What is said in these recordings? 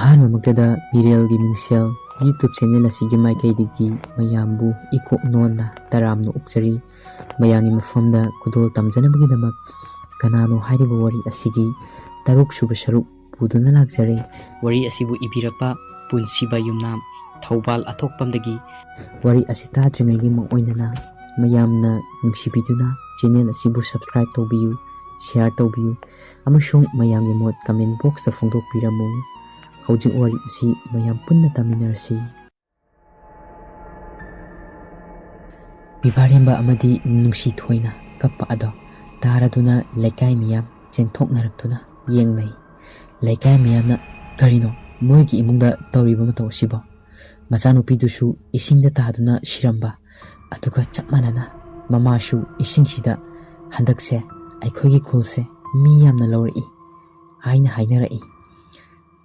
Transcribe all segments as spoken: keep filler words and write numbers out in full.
ꯑꯍꯥꯟꯕꯃꯛꯇꯗ ꯃꯤꯔꯦꯜꯒꯤ ꯃꯤꯡꯁꯦꯜ YouTube channel ꯑꯁꯤꯒꯤ ꯃꯥꯏꯀꯩꯗꯒꯤ ꯃꯌꯥꯝꯕꯨ ꯏꯀꯣꯛ ꯅꯣꯟꯅ ꯇꯔꯥꯝꯅ ꯑꯣꯛꯆꯔꯤ꯫ ꯃꯌꯥꯝꯒꯤ ꯃꯐꯝꯗ ꯈꯨꯗꯣꯜ ꯇꯝꯖꯅꯕꯒꯤꯗꯃꯛ ꯀꯅꯥꯅꯣ ꯍꯥꯏꯔꯤꯕ ꯋꯥꯔꯤ ꯑꯁꯤꯒꯤ ꯇꯔꯨꯛ ꯁꯨꯕ ꯁꯔꯨꯛ ꯄꯨꯗꯨꯅ ꯂꯥꯛꯆꯔꯦ꯫ ꯋꯥꯔꯤ ꯑꯁꯤꯕꯨ ꯏꯕꯤꯔꯛꯄ ꯄꯨꯟꯁꯤꯕ ꯌꯨꯝꯅꯥꯝ, ꯊꯧꯕꯥꯜ ꯑꯊꯣꯛꯄꯝꯗꯒꯤ꯫ ꯋꯥꯔꯤ ꯑꯁꯤ ꯇꯥꯗ꯭ꯔꯤꯉꯩꯒꯤ ꯃꯑꯣꯏꯅꯅ ꯃꯌꯥꯝꯅ ꯅꯨꯡꯁꯤꯕꯤꯗꯨꯅ ꯆꯦꯅꯦꯜ ꯑꯁꯤꯕꯨ subscribe ꯇꯧꯕꯤꯌꯨ, share ꯇꯧꯕꯤꯌꯨ ꯑꯃꯁꯨꯡ ꯃꯌꯥꯝꯒꯤ ꯃꯣꯠ comment boxꯇ ꯐꯣꯡꯗꯣꯛꯄꯤꯔꯝꯃꯨ꯫ ꯍꯧꯖꯤꯛ ꯋꯥꯔꯤ ꯑꯁꯤ ꯃꯌꯥꯝ ꯄꯨꯟꯅ ꯇꯥꯃꯤꯟꯅꯔꯁꯤ꯫ ꯄꯤꯕꯥꯔꯦꯝꯕ ꯑꯃꯗꯤ ꯅꯨꯡꯁꯤ ꯊꯣꯏꯅ ꯀꯞꯄ ꯑꯗꯣ ꯇꯥꯔꯗꯨꯅ ꯂꯩꯀꯥꯏ ꯃꯤꯌꯥꯝ ꯆꯦꯟꯊꯣꯛꯅꯔꯛꯇꯨꯅ ꯌꯦꯡꯅꯩ꯫ ꯂꯩꯀꯥꯏ ꯃꯤꯌꯥꯝꯅ, "ꯀꯔꯤꯅꯣ ꯃꯣꯏꯒꯤ ꯏꯃꯨꯡꯗ ꯇꯧꯔꯤꯕ ꯃꯇꯧ ꯑꯁꯤꯕꯣ?" ꯃꯆꯥꯅꯨꯄꯤꯗꯨꯁꯨ ꯏꯁꯤꯡꯗ ꯇꯥꯗꯨꯅ ꯁꯤꯔꯝꯕ, ꯑꯗꯨꯒ ꯆꯞ ꯃꯥꯟꯅꯅ ꯃꯃꯥꯁꯨ ꯏꯁꯤꯡꯁꯤꯗ, "ꯍꯟꯗꯛꯁꯦ ꯑꯩꯈꯣꯏꯒꯤ ꯈꯨꯜꯁꯦ ꯃꯤ ꯌꯥꯝꯅ ꯂꯧꯔꯛꯏ" ꯍꯥꯏꯅ ꯍꯥꯏꯅꯔꯛꯏ꯫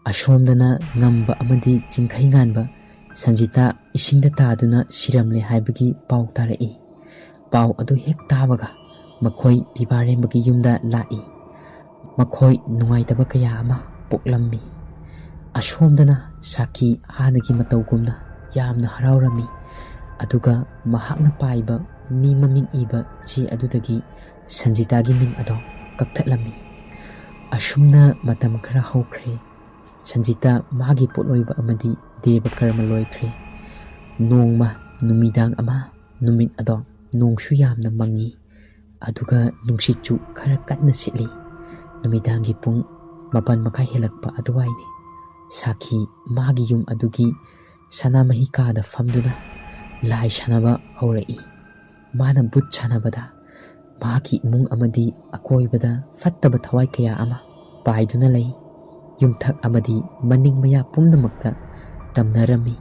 ꯑꯁꯣꯝꯗꯅ ꯉꯝꯕ ꯑꯃꯗꯤ ꯆꯤꯡꯈꯩ ꯉꯥꯟꯕ ꯁꯟꯖꯤꯇꯥ ꯏꯁꯤꯡꯗ ꯇꯥꯗꯨꯅ ꯁꯤꯔꯝꯂꯦ ꯍꯥꯏꯕꯒꯤ ꯄꯥꯎ ꯇꯥꯔꯛꯏ꯫ ꯄꯥꯎ ꯑꯗꯨ ꯍꯦꯛ ꯇꯥꯕꯒ ꯃꯈꯣꯏ ꯄꯤꯕꯥꯔꯦꯝꯕꯒꯤ ꯌꯨꯝꯗ ꯂꯥꯛꯏ꯫ ꯃꯈꯣꯏ ꯅꯨꯡꯉꯥꯏꯇꯕ ꯀꯌꯥ ꯑꯃ ꯄꯣꯛꯂꯝꯃꯤ꯫ ꯑꯁꯣꯝꯗꯅ ꯁꯥꯈꯤ ꯍꯥꯟꯅꯒꯤ ꯃꯇꯧꯒꯨꯝꯅ ꯌꯥꯝꯅ ꯍꯔꯥꯎꯔꯝꯃꯤ꯫ ꯑꯗꯨꯒ ꯃꯍꯥꯛꯅ ꯄꯥꯏꯕ ꯃꯤ ꯃꯃꯤꯡ ꯏꯕ ꯆꯦ ꯑꯗꯨꯗꯒꯤ ꯁꯟꯖꯤꯇꯥꯒꯤ ꯃꯤꯡ ꯑꯗꯣ ꯀꯛꯊꯠꯂꯝꯃꯤ꯫ ꯑꯁꯨꯝꯅ ꯃꯇꯝ ꯈꯔ ꯍꯧꯈ꯭ꯔꯦ꯫ ꯁꯟꯖꯤꯇꯥ ꯃꯥꯒꯤ ꯄꯣꯠꯂꯣꯏꯕ ꯑꯃꯗꯤ ꯗꯦꯕ ꯀꯔꯃ ꯂꯣꯏꯈ꯭ꯔꯦ꯫ ꯅꯣꯡꯃ ꯅꯨꯃꯤꯗꯥꯡ ꯑꯃ, ꯅꯨꯃꯤꯠ ꯑꯗꯣ ꯅꯣꯡꯁꯨ ꯌꯥꯝꯅ ꯃꯪꯉꯤ, ꯑꯗꯨꯒ ꯅꯨꯡꯁꯤꯠꯁꯨ ꯈꯔ ꯀꯟꯅ ꯁꯤꯠꯂꯤ꯫ ꯅꯨꯃꯤꯗꯥꯡꯒꯤ ꯄꯨꯡ ꯃꯥꯄꯟ ꯃꯈꯥꯏ ꯍꯦꯜꯂꯛꯄ ꯑꯗꯨꯋꯥꯏꯅꯤ꯫ ꯁꯥꯈꯤ ꯃꯥꯒꯤ ꯌꯨꯝ ꯑꯗꯨꯒꯤ ꯁꯅꯥꯃꯍꯤ ꯀꯥꯗ ꯐꯝꯗꯨꯅ ꯂꯥꯏ ꯁꯥꯟꯅꯕ ꯍꯧꯔꯛꯏ꯫ ꯃꯥꯅ ꯚꯨꯠ ꯁꯥꯟꯅꯕꯗ ꯃꯍꯥꯛꯀꯤ ꯏꯃꯨꯡ ꯑꯃꯗꯤ ꯑꯀꯣꯏꯕꯗ ꯐꯠꯇꯕ ꯊꯋꯥꯏ ꯀꯌꯥ ꯑꯃ ꯄꯥꯏꯗꯨꯅ ꯂꯩ꯫ ꯌꯨꯝꯊꯛ ꯑꯃꯗꯤ ꯃꯅꯤꯡ ꯃꯌꯥ ꯄꯨꯝꯅꯃꯛꯇ ꯇꯝꯅꯔꯝꯃꯤ꯫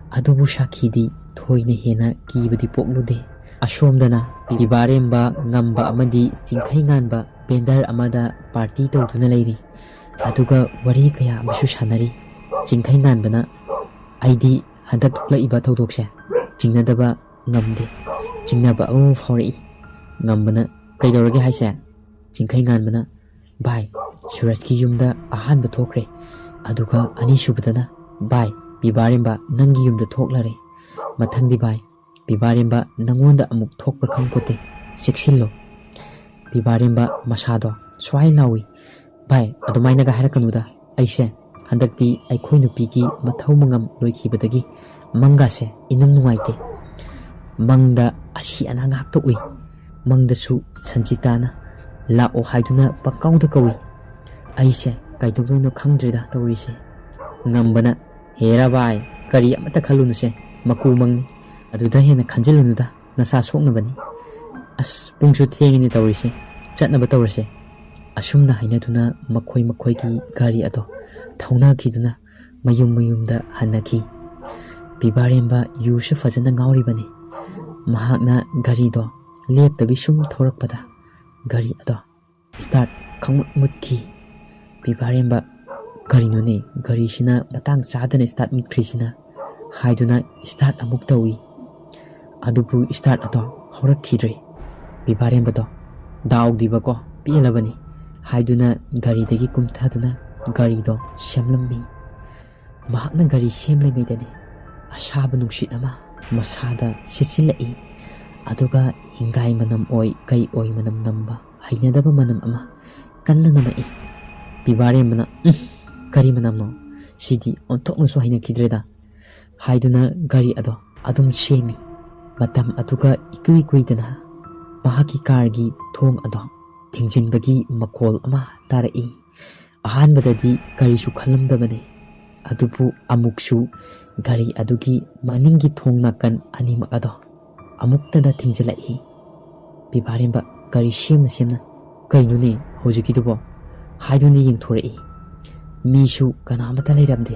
ꯑꯗꯨꯕꯨ ꯁꯥꯈꯤꯗꯤ ꯊꯣꯏꯅ ꯍꯦꯟꯅ ꯀꯤꯕꯗꯤ ꯄꯣꯛꯂꯨꯗꯦ꯫ ꯑꯁꯣꯝꯗꯅ ꯄꯤꯕꯥꯔꯦꯝꯕ, ꯉꯝꯕ ꯑꯃꯗꯤ ꯆꯤꯡꯈꯩ ꯉꯥꯟꯕ ꯕꯦꯟꯗꯔ ꯑꯃꯗ ꯄꯥꯔꯇꯤ ꯇꯧꯗꯨꯅ ꯂꯩꯔꯤ꯫ ꯑꯗꯨꯒ ꯋꯥꯔꯤ ꯀꯌꯥ ꯑꯃꯁꯨ ꯁꯥꯟꯅꯔꯤ꯫ ꯆꯤꯡꯈꯩ ꯉꯥꯟꯕꯅ, "ꯑꯩꯗꯤ ꯍꯟꯗꯛ ꯊꯣꯛꯂꯛꯏꯕ ꯊꯧꯗꯣꯛꯁꯦ ꯆꯤꯡꯅꯗꯕ ꯉꯝꯗꯦ꯫ ꯆꯤꯡꯅꯕ ꯑꯃꯃꯨꯛ ꯐꯥꯎꯔꯛꯏ꯫" ꯉꯝꯕꯅ, "ꯀꯩꯗꯧꯔꯒꯦ ꯍꯥꯏꯁꯦ?" ꯆꯤꯡꯈꯩ ꯉꯥꯟꯕꯅ, "ꯚꯥꯏ, ꯁꯨꯔꯖꯀꯤ ꯌꯨꯝꯗ ꯑꯍꯥꯟꯕ ꯊꯣꯛꯈ꯭ꯔꯦ꯫ ꯑꯗꯨꯒ ꯑꯅꯤꯁꯨꯕꯗꯅ, "ꯚꯥꯏ, ꯄꯤꯕꯥꯔꯦꯝꯕ ꯅꯪꯒꯤ ꯌꯨꯝꯗ ꯊꯣꯛꯂꯔꯦ꯫ ꯃꯊꯪꯗꯤ ꯚꯥꯏ, ꯄꯤꯕꯥꯔꯦꯝꯕ ꯅꯪꯉꯣꯟꯗ ꯑꯃꯨꯛ ꯊꯣꯛꯄ꯭ꯔꯥ ꯈꯪꯄꯣꯠꯇꯦ꯫ ꯆꯦꯛꯁꯤꯜꯂꯣ꯫" ꯄꯤꯕꯥꯔꯦꯝꯕ ꯃꯁꯥꯗꯣ ꯁ꯭ꯋꯥꯏ ꯂꯥꯎꯏ꯫ "ꯚꯥꯏ, ꯑꯗꯨꯃꯥꯏꯅꯒ ꯍꯥꯏꯔꯛꯀꯅꯨꯗ꯫ ꯑꯩꯁꯦ ꯍꯟꯗꯛꯇꯤ ꯑꯩꯈꯣꯏ ꯅꯨꯄꯤꯒꯤ ꯃꯊꯧ ꯃꯉꯝ ꯂꯣꯏꯈꯤꯕꯗꯒꯤ ꯃꯪꯒꯥꯁꯦ ꯏꯅꯨꯡ ꯅꯨꯡꯉꯥꯏꯇꯦ꯫ ꯃꯪꯗ ꯑꯁꯤ ꯑꯅꯥ ꯉꯥꯛꯇ ꯎꯏ꯫ ꯃꯪꯗꯁꯨ ꯁꯟꯖꯤꯇꯥꯅ ꯂꯥꯛꯑꯣ ꯍꯥꯏꯗꯨꯅ ꯄꯪꯀꯧꯗ ꯀꯧꯏ꯫ ꯑꯩꯁꯦ ꯀꯩꯗꯧꯗꯣꯏꯅꯣ ꯈꯪꯗ꯭ꯔꯦꯗ ꯇꯧꯔꯤꯁꯦ꯫" ꯉꯝꯕꯅ, "ꯍꯦꯔꯥ ꯚꯥꯏ, ꯀꯔꯤ ꯑꯃꯠꯇ ꯈꯜꯂꯨꯅꯨꯁꯦ, ꯃꯀꯨ ꯃꯪꯅꯤ꯫ ꯑꯗꯨꯗ ꯍꯦꯟꯅ ꯈꯟꯖꯤꯜꯂꯨꯅꯨꯗ, ꯅꯁꯥ ꯁꯣꯛꯅꯕꯅꯤ꯫ ꯑꯁ, ꯄꯨꯡꯁꯨ ꯊꯦꯡꯉꯤꯅꯦ ꯇꯧꯔꯤꯁꯦ, ꯆꯠꯅꯕ ꯇꯧꯔꯁꯦ꯫" ꯑꯁꯨꯝꯅ ꯍꯥꯏꯅꯗꯨꯅ ꯃꯈꯣꯏ ꯃꯈꯣꯏꯒꯤ ꯒꯥꯔꯤ ꯑꯗꯣ ꯊꯧꯅꯈꯤꯗꯨꯅ ꯃꯌꯨꯝ ꯃꯌꯨꯝꯗ ꯍꯟꯅꯈꯤ꯫ ꯄꯤꯕꯥꯔꯦꯝꯕ ꯌꯨꯁꯨ ꯐꯖꯅ ꯉꯥꯎꯔꯤꯕꯅꯤ꯫ ꯃꯍꯥꯛꯅ ꯒꯥꯔꯤꯗꯣ ꯂꯦꯞꯇꯕꯤ ꯁꯨꯝ ꯊꯧꯔꯛꯄꯗ ꯒꯥꯔꯤ ꯑꯗꯣ ꯁ꯭ꯇꯥꯔꯠ ꯈꯪꯃꯨꯠ ꯃꯨꯠꯈꯤ꯫ ꯄꯤꯕꯥꯔꯦꯝꯕ, "ꯀꯔꯤꯅꯣꯅꯦ, ꯒꯥꯔꯤꯁꯤꯅ ꯃꯇꯥꯡ ꯆꯥꯗꯅ ꯁ꯭ꯇꯥꯔꯠ ꯃꯨꯠꯈ꯭ꯔꯤꯁꯤꯅ?" ꯍꯥꯏꯗꯨꯅ ꯁ꯭ꯇꯥꯔꯠ ꯑꯃꯨꯛ ꯇꯧꯏ꯫ ꯑꯗꯨꯕꯨ ꯁ꯭ꯇꯥꯔꯠ ꯑꯗꯣ ꯍꯧꯔꯛꯈꯤꯗ꯭ꯔꯦ꯫ ꯄꯤꯕꯥꯔꯦꯝꯕꯗꯣ, "ꯗꯥꯎꯗꯤꯕꯀꯣ ꯄꯦꯜꯂꯕꯅꯤ" ꯍꯥꯏꯗꯨꯅ ꯒꯥꯔꯤꯗꯒꯤ ꯀꯨꯝꯊꯗꯨꯅ ꯒꯥꯔꯤꯗꯣ ꯁꯦꯝꯂꯝꯃꯤ꯫ ꯃꯍꯥꯛꯅ ꯒꯥꯔꯤ ꯁꯦꯝꯂꯤꯉꯩꯗꯅꯤ ꯑꯁꯥꯕ ꯅꯨꯡꯁꯤꯠ ꯑꯃ ꯃꯁꯥꯗ ꯁꯤꯠꯆꯤꯜꯂꯛꯏ꯫ ꯑꯗꯨꯒ ꯍꯤꯡꯒꯥꯏ ꯃꯅꯝ ꯑꯣꯏ ꯀꯩ ꯑꯣꯏ ꯃꯅꯝ ꯅꯝꯕ ꯍꯩꯅꯗꯕ ꯃꯅꯝ ꯑꯃ ꯀꯟꯅ ꯅꯝꯃꯛꯏ꯫ ꯄꯤꯕꯥꯔꯦꯝꯕꯅ, "ꯎꯝ, ꯀꯔꯤ ꯃꯅꯝꯅꯣ? ꯁꯤꯗꯤ ꯑꯣꯟꯊꯣꯛꯅꯁꯨ ꯍꯩꯅꯈꯤꯗ꯭ꯔꯦꯗ" ꯍꯥꯏꯗꯨꯅ ꯒꯥꯔꯤ ꯑꯗꯣ ꯑꯗꯨꯝ ꯁꯦꯝꯃꯤ꯫ ꯃꯇꯝ ꯑꯗꯨꯒ ꯏꯀꯨꯏ ꯀꯨꯏꯗꯅ ꯃꯍꯥꯛꯀꯤ ꯀꯥꯔꯒꯤ ꯊꯣꯡ ꯑꯗꯣ ꯊꯤꯡꯖꯤꯟꯕꯒꯤ ꯃꯈꯣꯜ ꯑꯃ ꯇꯥꯔꯛꯏ꯫ ꯑꯍꯥꯟꯕꯗꯗꯤ ꯀꯔꯤꯁꯨ ꯈꯜꯂꯝꯗꯕꯅꯤ, ꯑꯗꯨꯕꯨ ꯑꯃꯨꯛꯁꯨ ꯒꯥꯔꯤ ꯑꯗꯨꯒꯤ ꯃꯅꯤꯡꯒꯤ ꯊꯣꯡ ꯅꯥꯀꯟ ꯑꯅꯤꯃꯛ ꯑꯗꯣ ꯑꯃꯨꯛꯇꯗ ꯊꯤꯡꯖꯤꯜꯂꯛꯏ꯫ ꯄꯤꯕꯥꯔꯦꯝꯕ ꯒꯥꯔꯤ ꯁꯦꯝꯅ ꯁꯦꯝꯅ, "ꯀꯩꯅꯣꯅꯦ ꯍꯧꯖꯤꯛꯀꯤꯗꯨꯕꯣ?" ꯍꯥꯏꯗꯨꯅ ꯌꯦꯡꯊꯣꯔꯛꯏ꯫ ꯃꯤꯁꯨ ꯀꯅꯥꯃꯠꯇ ꯂꯩꯔꯝꯗꯦ꯫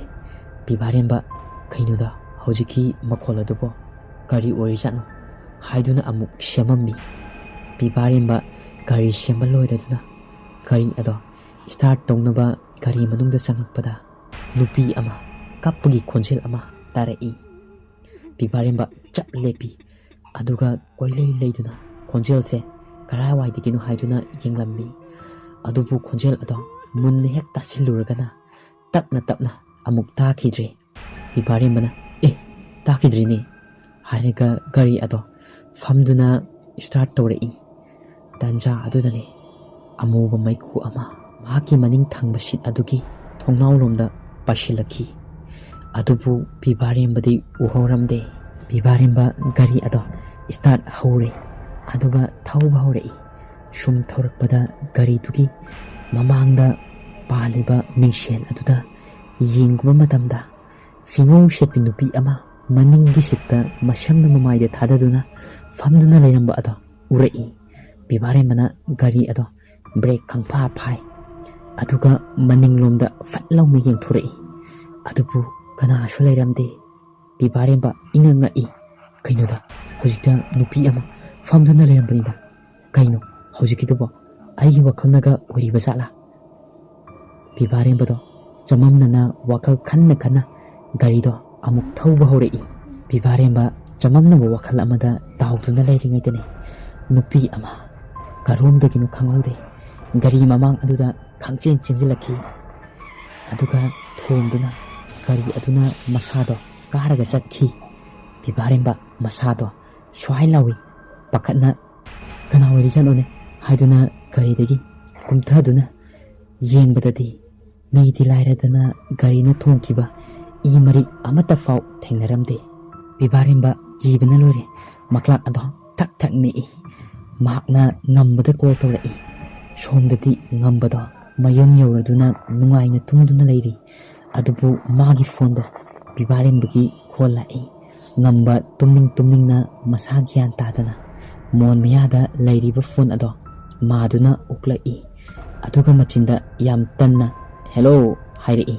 ꯄꯤꯕꯥꯔꯦꯝꯕ, "ꯀꯩꯅꯣꯗ ꯍꯧꯖꯤꯛꯀꯤ ꯃꯈꯣꯜ ꯑꯗꯨꯕꯣ ꯀꯔꯤ ꯑꯣꯏꯔꯤꯖꯥꯠꯅꯣ?" ꯍꯥꯏꯗꯨꯅ ꯑꯃꯨꯛ ꯁꯦꯝꯃꯝꯃꯤ꯫ ꯄꯤꯕꯥꯔꯦꯝꯕ ꯒꯥꯔꯤ ꯁꯦꯝꯕ ꯂꯣꯏꯔꯗꯨꯅ ꯒꯥꯔꯤ ꯑꯗꯣ ꯁ꯭ꯇꯥꯔꯠ ꯇꯧꯅꯕ ꯒꯥꯔꯤ ꯃꯅꯨꯡꯗ ꯆꯪꯂꯛꯄꯗ ꯅꯨꯄꯤ ꯑꯃ ꯀꯞꯄꯒꯤ ꯈꯣꯟꯖꯦꯜ ꯑꯃ ꯇꯥꯔꯛꯏ꯫ ꯄꯤꯕꯥꯔꯦꯝꯕ ꯆꯞ ꯂꯦꯞꯄꯤ꯫ ꯑꯗꯨꯒ ꯀꯣꯏꯂꯩ ꯂꯩꯗꯨꯅ ꯈꯣꯟꯖꯦꯜꯁꯦ ꯀꯔꯥꯏꯋꯥꯏꯗꯒꯤꯅꯣ ꯍꯥꯏꯗꯨꯅ ꯌꯦꯡꯂꯝꯃꯤ꯫ ꯑꯗꯨꯕꯨ ꯈꯣꯟꯖꯦꯜ ꯑꯗꯣ ꯃꯨꯟꯅ ꯍꯦꯛ ꯇꯥꯁꯤꯜꯂꯨꯔꯒꯅ ꯇꯞꯅ ꯇꯞꯅ ꯑꯃꯨꯛ ꯇꯥꯈꯤꯗ꯭ꯔꯦ꯫ ꯄꯤꯕꯥꯔꯦꯝꯕꯅ, "ꯑꯦ, ꯇꯥꯈꯤꯗ꯭ꯔꯤꯅꯦ" ꯍꯥꯏꯔꯒ ꯒꯥꯔꯤ ꯑꯗꯣ ꯐꯝꯗꯨꯅ start ꯇꯧꯔꯛꯏ꯫ ꯇꯥꯟꯖꯥ ꯑꯗꯨꯗꯅꯤ ꯑꯃꯨꯕ ꯃꯩꯈꯨ ꯑꯃ ꯃꯍꯥꯛꯀꯤ ꯃꯅꯤꯡ ꯊꯪꯕ seat ꯑꯗꯨꯒꯤ ꯊꯣꯡꯅꯥꯎꯔꯣꯝꯗ ꯄꯥꯏꯁꯤꯜꯂꯛꯈꯤ꯫ ꯑꯗꯨꯕꯨ ꯄꯤꯕꯥꯔꯦꯝꯕꯗꯤ ꯎꯍꯧꯔꯝꯗꯦ꯫ ꯄꯤꯕꯥꯔꯦꯝꯕ ꯒꯥꯔꯤ ꯑꯗꯣ start ꯍꯧꯔꯦ, ꯑꯗꯨꯒ ꯊꯧꯕ ꯍꯧꯔꯛꯏ꯫ ꯁꯨꯝ ꯊꯧꯔꯛꯄꯗ ꯒꯥꯔꯤꯗꯨꯒꯤ ꯃꯃꯥꯡꯗ ꯄꯥꯜꯂꯤꯕ ꯃꯤꯡꯁꯦꯜ ꯑꯗꯨꯗ ꯌꯦꯡꯂꯨꯕ ꯃꯇꯝꯗ, ꯐꯤꯉꯧ ꯁꯦꯠꯄꯤ ꯅꯨꯄꯤ ꯑꯃ ꯃꯅꯤꯡꯒꯤ seatꯇ ꯃꯁꯝꯅ ꯃꯃꯥꯏꯗ ꯊꯥꯗꯗꯨꯅ ꯐꯝꯗꯨꯅ ꯂꯩꯔꯝꯕ ꯑꯗꯣ ꯎꯔꯛꯏ꯫ ꯄꯤꯕꯥꯔꯦꯝꯕꯅ ꯒꯥꯔꯤ ꯑꯗꯣ brake ꯈꯪꯐꯥ ꯐꯥꯏ, ꯑꯗꯨꯒ ꯃꯅꯤꯡꯂꯣꯝꯗ ꯐꯠ ꯂꯥꯎꯅ ꯌꯦꯡꯊꯣꯔꯛꯏ꯫ ꯑꯗꯨꯕꯨ ꯀꯅꯥꯁꯨ ꯂꯩꯔꯝꯗꯦ꯫ ꯄꯤꯕꯥꯔꯦꯝꯕ ꯏꯉꯛ ꯉꯛꯏ꯫ "ꯀꯩꯅꯣꯗ, ꯍꯧꯖꯤꯛꯇ ꯅꯨꯄꯤ ꯑꯃ ꯐꯝꯗꯨꯅ ꯂꯩꯔꯝꯕꯅꯤꯗ꯫ ꯀꯩꯅꯣ ꯍꯧꯖꯤꯛꯀꯤꯗꯨꯕꯣ? ꯑꯩꯒꯤ ꯋꯥꯈꯜꯅꯒ ꯑꯣꯏꯔꯤꯕ ꯖꯥꯠꯂꯥ?" ꯄꯤꯕꯥꯔꯦꯝꯕꯗꯣ ꯆꯃꯝꯅꯅ ꯋꯥꯈꯜ ꯈꯟꯅ ꯈꯟꯅ ꯒꯥꯔꯤꯗꯣ ꯑꯃꯨꯛ ꯊꯧꯕ ꯍꯧꯔꯛꯏ꯫ ꯄꯤꯕꯥꯔꯦꯝꯕ ꯆꯃꯝꯅꯕ ꯋꯥꯈꯜ ꯑꯃꯗ ꯇꯥꯎꯗꯨꯅ ꯂꯩꯔꯤꯉꯩꯗꯅꯤ, ꯅꯨꯄꯤ ꯑꯃ ꯀꯔꯣꯝꯗꯒꯤꯅꯣ ꯈꯪꯍꯧꯗꯦ, ꯒꯥꯔꯤ ꯃꯃꯥꯡ ꯑꯗꯨꯗ ꯈꯪꯆꯦꯟ ꯆꯦꯟꯁꯤꯜꯂꯛꯈꯤ꯫ ꯑꯗꯨꯒ ꯊꯣꯝꯗꯨꯅ ꯒꯥꯔꯤ ꯑꯗꯨꯅ ꯃꯁꯥꯗꯣ ꯀꯥꯔꯒ ꯆꯠꯈꯤ꯫ ꯄꯤꯕꯥꯔꯦꯝꯕ ꯃꯁꯥꯗꯣ ꯁ꯭ꯋꯥꯏ ꯂꯥꯎꯏ꯫ ꯄꯥꯈꯠꯅ "ꯀꯅꯥ ꯑꯣꯏꯔꯤꯖꯥꯠꯅꯣꯅꯦ?" ꯍꯥꯏꯗꯨꯅ ꯒꯥꯔꯤꯗꯒꯤ ꯀꯨꯝꯊꯗꯨꯅ ꯌꯦꯡꯕꯗꯗꯤ, ꯃꯤꯗꯤ ꯂꯥꯏꯔꯗꯅ ꯒꯥꯔꯤꯅ ꯊꯣꯡꯈꯤꯕ ꯏ ꯃꯔꯤꯛ ꯑꯃꯠꯇ ꯐꯥꯎ ꯊꯦꯡꯅꯔꯝꯗꯦ꯫ ꯄꯤꯕꯥꯔꯦꯝꯕ ꯀꯤꯕꯅ ꯂꯣꯏꯔꯦ꯫ ꯃꯀ꯭ꯂꯥꯛ ꯑꯗꯣ ꯊꯛ ꯊꯛ ꯅꯤꯛꯏ꯫ ꯃꯍꯥꯛꯅ ꯉꯝꯕꯗ call ꯇꯧꯔꯛꯏ꯫ ꯁꯣꯝꯗꯗꯤ ꯉꯝꯕꯗꯣ ꯃꯌꯨꯝ ꯌꯧꯔꯗꯨꯅ ꯅꯨꯡꯉꯥꯏꯅ ꯇꯨꯝꯗꯨꯅ ꯂꯩꯔꯤ꯫ ꯑꯗꯨꯕꯨ ꯃꯥꯒꯤ phoneꯗꯣ ꯄꯤꯕꯥꯔꯦꯝꯕꯒꯤ call ꯂꯥꯛꯏ꯫ ꯉꯝꯕ ꯇꯨꯝꯅꯤꯡ ꯇꯨꯝꯅꯤꯡꯅ ꯃꯁꯥ ꯒ꯭ꯌꯥꯟ ꯇꯥꯗꯅ ꯃꯣꯟ ꯃꯌꯥꯗ ꯂꯩꯔꯤꯕ phone ꯑꯗꯣ ꯃꯥꯗꯨꯅ ꯎꯛꯂꯛꯏ꯫ ꯑꯗꯨꯒ ꯃꯆꯤꯟꯗ ꯌꯥꯝ ꯇꯟꯅ "Hello" ꯍꯥꯏꯔꯛꯏ꯫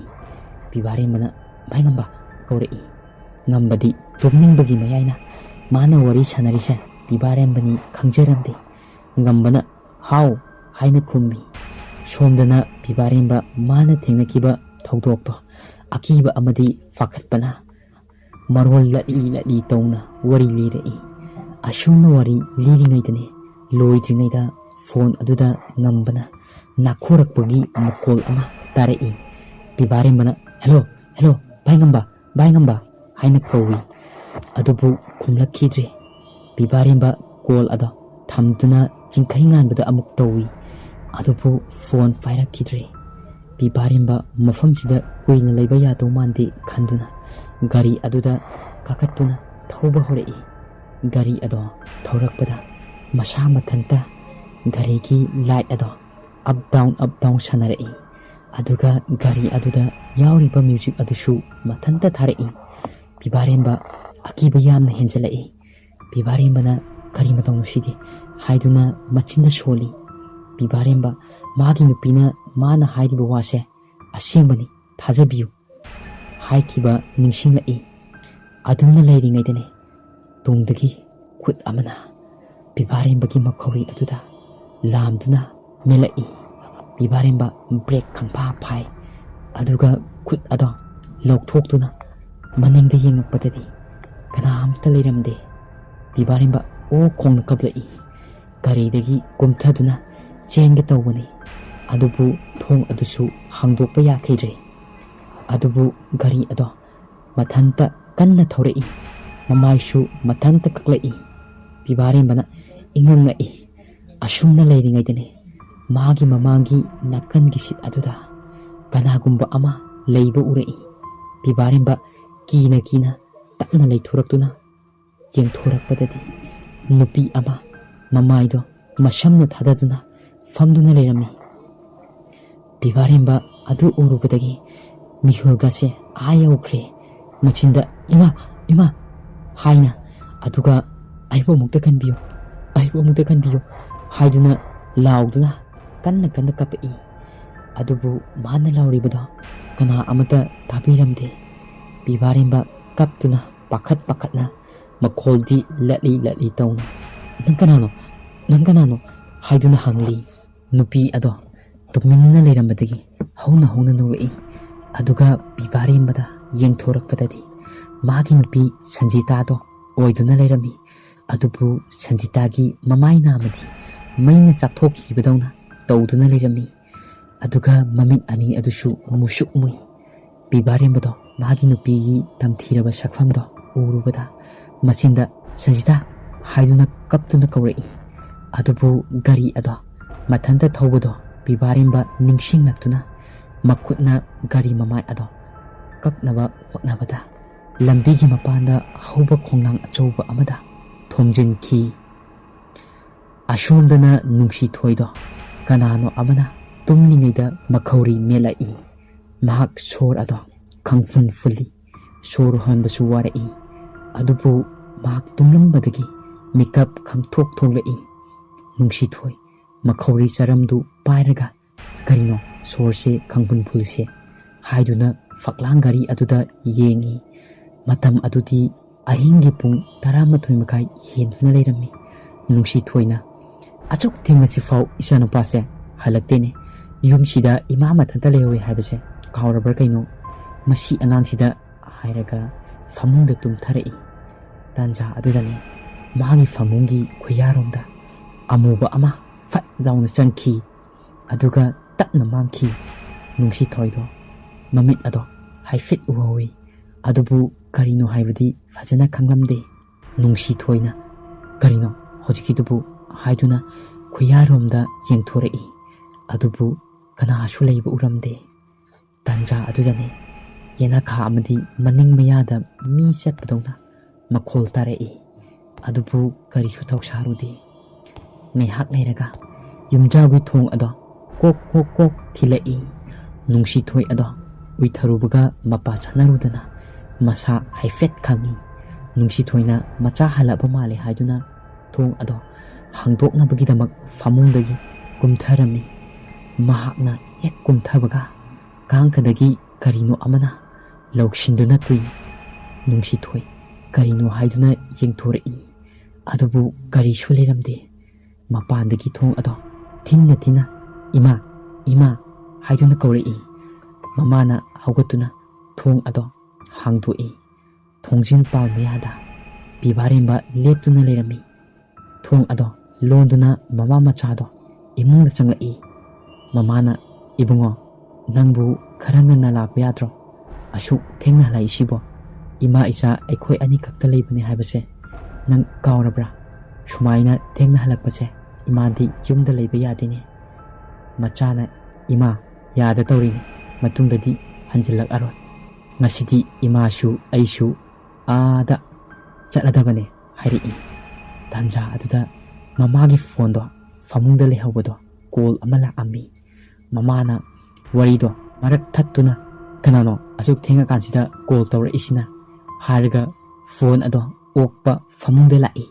ꯄꯤꯕꯥꯔꯦꯝꯕꯅ "ꯚꯥꯏ ꯉꯝꯕ" ꯀꯧꯔꯛꯏ꯫ ꯉꯝꯕꯗꯤ ꯇꯨꯝꯅꯤꯡꯕꯒꯤ ꯃꯌꯥꯏꯅ ꯃꯥꯅ ꯋꯥꯔꯤ ꯁꯥꯟꯅꯔꯤꯁꯦ ꯄꯤꯕꯥꯔꯦꯝꯕꯅꯤ ꯈꯪꯖꯔꯝꯗꯦ꯫ ꯉꯝꯕꯅ "ꯍꯥꯎ" ꯍꯥꯏꯅ ꯈꯨꯝꯃꯤ꯫ ꯁꯣꯝꯗꯅ ꯄꯤꯕꯥꯔꯦꯝꯕ ꯃꯥꯅ ꯊꯦꯡꯅꯈꯤꯕ ꯊꯧꯗꯣꯛꯇꯣ ꯑꯀꯤꯕ ꯑꯃꯗꯤ ꯄꯥꯈꯠꯄꯅ ꯃꯔꯣꯜ ꯂꯠꯂꯤ ꯂꯠꯂꯤ ꯇꯧꯅ ꯋꯥꯔꯤ ꯂꯤꯔꯛꯏ꯫ ꯑꯁꯨꯝꯅ ꯋꯥꯔꯤ ꯂꯤꯔꯤꯉꯩꯗꯅꯤ ꯂꯣꯏꯗ꯭ꯔꯤꯉꯩꯗ phone ꯑꯗꯨꯗ ꯉꯝꯕꯅ ꯅꯥꯈꯣꯔꯛꯄꯒꯤ ꯃꯈꯣꯜ ꯑꯃ ꯇꯥꯔꯛꯏ꯫ ꯄꯤꯕꯥꯔꯦꯝꯕꯅ, "ꯍꯦꯜꯂꯣ, ꯍꯦꯜꯂꯣ, ꯚꯥꯏ ꯉꯝꯕ, ꯚꯥꯏ ꯉꯝꯕ" ꯍꯥꯏꯅ ꯀꯧꯏ꯫ ꯑꯗꯨꯕꯨ ꯈꯨꯝꯂꯛꯈꯤꯗ꯭ꯔꯦ꯫ ꯄꯤꯕꯥꯔꯦꯝꯕ ꯀꯣꯜ ꯑꯗꯣ ꯊꯝꯗꯨꯅ ꯆꯤꯡꯈꯩ ꯉꯥꯟꯕꯗ ꯑꯃꯨꯛ ꯇꯧꯏ꯫ ꯑꯗꯨꯕꯨ ꯐꯣꯟ ꯄꯥꯏꯔꯛꯈꯤꯗ꯭ꯔꯦ꯫ ꯄꯤꯕꯥꯔꯦꯝꯕ ꯃꯐꯝꯁꯤꯗ ꯀꯨꯏꯅ ꯂꯩꯕ ꯌꯥꯗꯧ ꯃꯥꯟꯗꯦ ꯈꯟꯗꯨꯅ ꯒꯥꯔꯤ ꯑꯗꯨꯗ ꯀꯥꯈꯠꯇꯨꯅ ꯊꯧꯕ ꯍꯧꯔꯛꯏ꯫ ꯒꯥꯔꯤ ꯑꯗꯣ ꯊꯧꯔꯛꯄꯗ ꯃꯁꯥ ꯃꯊꯟꯇ ꯒꯥꯔꯤꯒꯤ ꯂꯥꯏꯠ ꯑꯗꯣ ꯑꯞ ꯗꯥꯎꯟ, ꯑꯞ ꯗꯥꯎꯟ ꯁꯥꯟꯅꯔꯛꯏ꯫ ꯑꯗꯨꯒ ꯒꯥꯔꯤ ꯑꯗꯨꯗ ꯌꯥꯎꯔꯤꯕ ꯃ꯭ꯌꯨꯖꯤꯛ ꯑꯗꯨꯁꯨ ꯃꯊꯟꯇ ꯊꯥꯔꯛꯏ꯫ ꯄꯤꯕꯥꯔꯦꯝꯕ ꯑꯀꯤꯕ ꯌꯥꯝꯅ ꯍꯦꯟꯖꯜꯂꯛꯏ꯫ ꯄꯤꯕꯥꯔꯦꯝꯕꯅ "ꯀꯔꯤ ꯃꯇꯧꯅꯣ ꯁꯤꯗꯤ?" ꯍꯥꯏꯗꯨꯅ ꯃꯆꯤꯟꯗ ꯁꯣꯜꯂꯤ꯫ ꯄꯤꯕꯥꯔꯦꯝꯕ, ꯃꯥꯒꯤ ꯅꯨꯄꯤꯅ ꯃꯥꯅ ꯍꯥꯏꯔꯤꯕ ꯋꯥꯁꯦ ꯑꯁꯦꯡꯕꯅꯤ, ꯊꯥꯖꯕꯤꯌꯨ ꯍꯥꯏꯈꯤꯕ ꯅꯤꯡꯁꯤꯡꯂꯛꯏ꯫ ꯑꯗꯨꯝꯅ ꯂꯩꯔꯤꯉꯩꯗꯅꯤ ꯇꯨꯡꯗꯒꯤ ꯈꯨꯠ ꯑꯃꯅ ꯄꯤꯕꯥꯔꯦꯝꯕꯒꯤ ꯃꯈꯧꯔꯤ ꯑꯗꯨꯗ ꯂꯥꯝꯗꯨꯅ ꯃꯦꯜꯂꯛꯏ꯫ ꯄꯤꯕꯥꯔꯦꯝꯕ ꯕ꯭ꯔꯦꯛ ꯈꯪꯐꯥ ꯐꯥꯏ꯫ ꯑꯗꯨꯒ ꯈꯨꯠ ꯑꯗꯣ ꯂꯧꯊꯣꯛꯇꯨꯅ ꯃꯅꯤꯡꯗ ꯌꯦꯡꯂꯛꯄꯗꯗꯤ ꯀꯅꯥ ꯑꯝꯇ ꯂꯩꯔꯝꯗꯦ꯫ ꯄꯤꯕꯥꯔꯦꯝꯕ ꯑꯣ ꯈꯣꯡꯅ ꯀꯞꯂꯛꯏ꯫ ꯒꯥꯔꯤꯗꯒꯤ ꯀꯨꯝꯊꯗꯨꯅ ꯆꯦꯟꯒꯦ ꯇꯧꯕꯅꯤ, ꯑꯗꯨꯕꯨ ꯊꯣꯡ ꯑꯗꯨꯁꯨ ꯍꯥꯡꯗꯣꯛꯄ ꯌꯥꯈꯤꯗ꯭ꯔꯦ꯫ ꯑꯗꯨꯕꯨ ꯒꯥꯔꯤ ꯑꯗꯣ ꯃꯊꯟꯇ ꯀꯟꯅ ꯊꯧꯔꯛꯏ꯫ ꯃꯃꯥꯏꯁꯨ ꯃꯊꯟꯇ ꯀꯛꯂꯛꯏ꯫ ꯄꯤꯕꯥꯔꯦꯝꯕꯅ ꯏꯉꯛ ꯉꯛꯏ꯫ ꯑꯁꯨꯝꯅ ꯂꯩꯔꯤꯉꯩꯗꯅꯤ ꯃꯥꯒꯤ ꯃꯃꯥꯡꯒꯤ ꯅꯥꯀꯟꯒꯤ ꯁꯤꯠ ꯑꯗꯨꯗ ꯀꯅꯥꯒꯨꯝꯕ ꯑꯃ ꯂꯩꯕ ꯎꯔꯛꯏ꯫ ꯄꯤꯕꯥꯔꯦꯝꯕ ꯀꯤꯅ ꯀꯤꯅ ꯇꯞꯅ ꯂꯩꯊꯣꯔꯛꯇꯨꯅ ꯌꯦꯡꯊꯣꯔꯛꯄꯗꯗꯤ ꯅꯨꯄꯤ ꯑꯃ ꯃꯃꯥꯏꯗꯣ ꯃꯁꯝꯅ ꯊꯥꯗꯗꯨꯅ ꯐꯝꯗꯨꯅ ꯂꯩꯔꯝꯃꯤ꯫ ꯄꯤꯕꯥꯔꯦꯝꯕ ꯑꯗꯨ ꯎꯔꯨꯕꯗꯒꯤ ꯃꯤꯍꯨꯜꯒꯁꯦ ꯑꯥ ꯌꯧꯈ꯭ꯔꯦ꯫ ꯃꯆꯤꯟꯗ "ꯏꯃꯥ, ꯏꯃꯥ" ꯍꯥꯏꯅ, ꯑꯗꯨꯒ "ꯑꯩꯕꯨ ꯑꯃꯨꯛꯇ ꯀꯟꯕꯤꯌꯨ, ꯑꯩꯕꯨ ꯑꯃꯨꯛꯇ ꯀꯟꯕꯤꯌꯨ" ꯍꯥꯏꯗꯨꯅ ꯂꯥꯎꯗꯨꯅ ꯀꯟꯅ ꯀꯟꯅ ꯀꯞꯄꯛꯏ꯫ ꯑꯗꯨꯕꯨ ꯃꯥꯅ ꯂꯥꯎꯔꯤꯕꯗꯣ ꯀꯅꯥ ꯑꯃꯠꯇ ꯇꯥꯕꯤꯔꯝꯗꯦ꯫ ꯄꯤꯕꯥꯔꯦꯝꯕ ꯀꯞꯇꯨꯅ ꯄꯥꯈꯠ ꯄꯥꯈꯠꯅ ꯃꯈꯣꯜꯗꯤ ꯂꯠꯂꯤ ꯂꯠꯂꯤ ꯇꯧꯅ "ꯅꯪ ꯀꯅꯥꯅꯣ? ꯅꯪ ꯀꯅꯥꯅꯣ?" ꯍꯥꯏꯗꯨꯅ ꯍꯪꯂꯤ꯫ ꯅꯨꯄꯤ ꯑꯗꯣ ꯇꯨꯃꯤꯟꯅ ꯂꯩꯔꯝꯕꯗꯒꯤ ꯍꯧꯅ ꯍꯧꯅ ꯅꯣꯛꯂꯛꯏ꯫ ꯑꯗꯨꯒ ꯄꯤꯕꯥꯔꯦꯝꯕꯗ ꯌꯦꯡꯊꯣꯔꯛꯄꯗꯗꯤ ꯃꯥꯒꯤ ꯅꯨꯄꯤ ꯁꯟꯖꯤꯇꯥꯗꯣ ꯑꯣꯏꯗꯨꯅ ꯂꯩꯔꯝꯃꯤ꯫ ꯑꯗꯨꯕꯨ ꯁꯟꯖꯤꯇꯥꯒꯤ ꯃꯃꯥꯏ ꯅꯥꯝꯃꯗꯤ ꯃꯩꯅ ꯆꯥꯛꯊꯣꯛꯈꯤꯕꯗꯧꯅ ꯇꯧꯗꯨꯅ ꯂꯩꯔꯝꯃꯤ꯫ ꯑꯗꯨꯒ ꯃꯃꯤꯠ ꯑꯅꯤ ꯑꯗꯨꯁꯨ ꯃꯨꯁꯨꯛ ꯃꯨꯏ꯫ ꯄꯤꯕꯥꯔꯦꯝꯕꯗꯣ ꯃꯥꯒꯤ ꯅꯨꯄꯤꯒꯤ ꯇꯝꯊꯤꯔꯕ ꯁꯛꯐꯝꯗꯣ ꯎꯔꯨꯕꯗ ꯃꯆꯤꯟꯗ "ꯁꯟꯖꯤꯇꯥ" ꯍꯥꯏꯗꯨꯅ ꯀꯞꯇꯨꯅ ꯀꯧꯔꯛꯏ꯫ ꯑꯗꯨꯕꯨ ꯒꯥꯔꯤ ꯑꯗꯣ ꯃꯊꯟꯇ ꯊꯧꯕꯗꯣ ꯄꯤꯕꯥꯔꯦꯝꯕ ꯅꯤꯡꯁꯤꯡꯂꯛꯇꯨꯅ ꯃꯈꯨꯠꯅ ꯒꯥꯔꯤ ꯃꯃꯥꯏ ꯑꯗꯣ ꯀꯛꯅꯕ ꯍꯣꯠꯅꯕꯗ ꯂꯝꯕꯤꯒꯤ ꯃꯄꯥꯟꯗ ꯍꯧꯕ ꯈꯣꯡꯅꯥꯡ ꯑꯆꯧꯕ ꯑꯃꯗ ꯊꯣꯝꯖꯤꯟꯈꯤ꯫ ꯑꯁꯣꯝꯗꯅ ꯅꯨꯡꯁꯤꯊꯣꯏꯗꯣ ꯀꯅꯥꯅꯣ ꯑꯃꯅ ꯇꯨꯝꯂꯤꯉꯩꯗ ꯃꯈꯧꯔꯤ ꯃꯦꯠꯂꯛꯏ꯫ ꯃꯍꯥꯛ ꯁꯣꯔ ꯑꯗꯣ ꯈꯪꯐꯨꯟ ꯐꯨꯜꯂꯤ꯫ ꯁꯣꯔ ꯍꯣꯟꯕꯁꯨ ꯋꯥꯔꯛꯏ꯫ ꯑꯗꯨꯕꯨ ꯃꯍꯥꯛ ꯇꯨꯝꯂꯝꯕꯗꯒꯤ ꯃꯤꯀꯞ ꯈꯪꯊꯣꯛ ꯊꯣꯛꯂꯛꯏ꯫ ꯅꯨꯡꯁꯤꯊꯣꯏ ꯃꯈꯧꯔꯤ ꯆꯔꯝꯗꯨ ꯄꯥꯏꯔꯒ "ꯀꯔꯤꯅꯣ ꯁꯣꯔꯁꯦ ꯈꯪꯐꯨꯟ ꯐꯨꯜꯂꯤꯁꯦ?" ꯍꯥꯏꯗꯨꯅ ꯐꯛꯂꯥꯡ ꯒꯥꯔꯤ ꯑꯗꯨꯗ ꯌꯦꯡꯉꯤ꯫ ꯃꯇꯝ ꯑꯗꯨꯗꯤ ꯑꯍꯤꯡꯒꯤ ꯄꯨꯡ ꯇꯔꯥꯃꯥꯊꯣꯏ ꯃꯈꯥꯏ ꯍꯦꯟꯗꯨꯅ ꯂꯩꯔꯝꯃꯤ꯫ ꯅꯨꯡꯁꯤꯊꯣꯏꯅ "ꯑꯁꯨꯛ ꯊꯦꯡꯂꯁꯤꯐꯥꯎ ꯏꯆꯥꯅꯨꯄꯥꯁꯦ ꯍꯜꯂꯛꯇꯦꯅꯦ꯫ ꯌꯨꯝꯁꯤꯗ ꯏꯃꯥ ꯃꯊꯟꯇ ꯂꯩꯍꯧꯋꯦ ꯍꯥꯏꯕꯁꯦ ꯀꯥꯎꯔꯕ꯭ꯔꯥ ꯀꯩꯅꯣ? ꯃꯁꯤ ꯑꯉꯥꯡꯁꯤꯗ" ꯍꯥꯏꯔꯒ ꯐꯃꯨꯡꯗ ꯇꯨꯝꯊꯔꯛꯏ꯫ ꯇꯥꯟꯖꯥ ꯑꯗꯨꯗꯅꯤ ꯃꯥꯒꯤ ꯐꯃꯨꯡꯒꯤ ꯈꯨꯌꯥꯔꯣꯝꯗ ꯑꯃꯨꯕ ꯑꯃ ꯐꯠ ꯂꯥꯎꯅ ꯆꯪꯈꯤ꯫ ꯑꯗꯨꯒ ꯇꯞꯅ ꯃꯥꯡꯈꯤ꯫ ꯅꯨꯡꯁꯤꯊꯣꯏꯗꯣ ꯃꯃꯤꯠ ꯑꯗꯣ ꯍꯥꯏꯐꯦꯠ ꯎꯍꯧꯏ꯫ ꯑꯗꯨꯕꯨ ꯀꯔꯤꯅꯣ ꯍꯥꯏꯕꯗꯤ ꯐꯖꯅ ꯈꯪꯂꯝꯗꯦ꯫ ꯅꯨꯡꯁꯤꯊꯣꯏꯅ "ꯀꯔꯤꯅꯣ ꯍꯧꯖꯤꯛꯀꯤꯗꯨꯕꯨ?" ꯍꯥꯏꯗꯨꯅ ꯈꯨꯌꯥꯔꯣꯝꯗ ꯌꯦꯡꯊꯣꯔꯛꯏ꯫ ꯑꯗꯨꯕꯨ ꯀꯅꯥꯁꯨ ꯂꯩꯕ ꯎꯔꯝꯗꯦ꯫ ꯇꯥꯟꯖꯥ ꯑꯗꯨꯗꯅꯤ ꯌꯦꯅꯈꯥ ꯑꯃꯗꯤ ꯃꯅꯤꯡ ꯃꯌꯥꯗ ꯃꯤ ꯆꯠꯄꯗꯧꯅ ꯃꯈꯣꯜ ꯇꯥꯔꯛꯏ꯫ ꯑꯗꯨꯕꯨ ꯀꯔꯤꯁꯨ ꯊꯧꯁꯥꯔꯨꯗꯦ꯫ ꯉꯥꯏꯍꯥꯛ ꯂꯩꯔꯒ ꯌꯨꯝꯖꯥꯎꯒꯤ ꯊꯣꯡ ꯑꯗꯣ ꯀꯣꯛ ꯀꯣꯛ ꯀꯣꯛ ꯊꯤꯜꯂꯛꯏ꯫ ꯅꯨꯡꯁꯤꯊꯣꯏ ꯑꯗꯣ ꯎꯏꯊꯔꯨꯕꯒ ꯃꯄꯥ ꯁꯥꯟꯅꯔꯨꯗꯅ ꯃꯁꯥ ꯍꯥꯏꯐꯦꯠ ꯈꯪꯉꯤ꯫ ꯅꯨꯡꯁꯤꯊꯣꯏꯅ ꯃꯆꯥ ꯍꯜꯂꯛꯄ ꯃꯥꯜꯂꯦ ꯍꯥꯏꯗꯨꯅ ꯊꯣꯡ ꯑꯗꯣ ꯍꯥꯡꯗꯣꯛꯅꯕꯒꯤꯗꯃꯛ ꯐꯃꯨꯡꯗꯒꯤ ꯀꯨꯝꯊꯔꯝꯃꯤ꯫ ꯃꯍꯥꯛꯅ ꯍꯦꯛ ꯀꯨꯝꯊꯕꯒ ꯀꯥꯡꯈꯗꯒꯤ ꯀꯔꯤꯅꯣ ꯑꯃꯅ ꯂꯧꯁꯤꯟꯗꯨꯅ ꯇꯨꯏ꯫ ꯅꯨꯡꯁꯤꯊꯣꯏ ꯀꯔꯤꯅꯣ ꯍꯥꯏꯗꯨꯅ ꯌꯦꯡꯊꯣꯔꯛꯏ꯫ ꯑꯗꯨꯕꯨ ꯀꯔꯤꯁꯨ ꯂꯩꯔꯝꯗꯦ꯫ ꯃꯄꯥꯟꯗꯒꯤ ꯊꯣꯡ ꯑꯗꯣ ꯊꯤꯟꯅ ꯊꯤꯟꯅ "ꯏꯃꯥ, ꯏꯃꯥ" ꯍꯥꯏꯗꯨꯅ ꯀꯧꯔꯛꯏ꯫ ꯃꯃꯥꯅ ꯍꯧꯒꯠꯇꯨꯅ ꯊꯣꯡ ꯑꯗꯣ ꯍꯥꯡꯗꯣꯛꯏ꯫ ꯊꯣꯡꯖꯤꯟ ꯄꯥꯜ ꯃꯌꯥꯗ ꯄꯤꯕꯥꯔꯦꯝꯕ ꯂꯦꯞꯇꯨꯅ ꯂꯩꯔꯝꯃꯤ꯫ ꯊꯣꯡ ꯑꯗꯣ ꯂꯣꯟꯗꯨꯅ ꯃꯃꯥ ꯃꯆꯥꯗꯣ ꯏꯃꯨꯡꯗ ꯆꯪꯂꯛꯏ꯫ ꯃꯃꯥꯅ "ꯏꯕꯨꯡꯉꯣ, ꯅꯪꯕꯨ ꯈꯔ ꯉꯟꯅ ꯂꯥꯛꯄ ꯌꯥꯗ꯭ꯔꯣ? ꯑꯁꯨꯛ ꯊꯦꯡꯅ ꯍꯜꯂꯛꯏꯁꯤꯕꯣ? ꯏꯃꯥ ꯏꯆꯥ ꯑꯩꯈꯣꯏ ꯑꯅꯤꯈꯛꯇ ꯂꯩꯕꯅꯦ ꯍꯥꯏꯕꯁꯦ ꯅꯪ ꯀꯥꯎꯔꯕ꯭ꯔꯥ? ꯁꯨꯃꯥꯏꯅ ꯊꯦꯡꯅ ꯍꯜꯂꯛꯄꯁꯦ ꯏꯃꯥꯗꯤ ꯌꯨꯝꯗ ꯂꯩꯕ ꯌꯥꯗꯦꯅꯦ꯫" ꯃꯆꯥꯅ, "ꯏꯃꯥ, ꯌꯥꯗ ꯇꯧꯔꯤꯅꯦ, ꯃꯇꯨꯡꯗꯗꯤ ꯍꯟꯖꯤꯜꯂꯛꯑꯔꯣꯏ꯫ ꯉꯁꯤꯗꯤ ꯏꯃꯥꯁꯨ ꯑꯩꯁꯨ ꯑꯥꯗ ꯆꯠꯂꯗꯕꯅꯦ" ꯍꯥꯏꯔꯛꯏ꯫ ꯇꯥꯟꯖꯥ ꯑꯗꯨꯗ ꯃꯃꯥꯒꯤ ꯐꯣꯟꯗꯣ ꯐꯃꯨꯡꯗ ꯂꯩꯍꯧꯕꯗꯣ ꯀꯣꯜ ꯑꯃ ꯂꯥꯛꯑꯝꯃꯤ꯫ ꯃꯃꯥꯅ ꯋꯥꯔꯤꯗꯣ ꯃꯔꯛ ꯊꯠꯇꯨꯅ, "ꯀꯅꯥꯅꯣ ꯑꯁꯨꯛ ꯊꯦꯡꯉꯀꯥꯟꯁꯤꯗ ꯀꯣꯜ ꯇꯧꯔꯛꯏꯁꯤꯅ?" ꯍꯥꯏꯔꯒ ꯐꯣꯟ ꯑꯗꯣ ꯑꯣꯛꯄ ꯐꯃꯨꯡꯗ ꯂꯥꯛꯏ꯫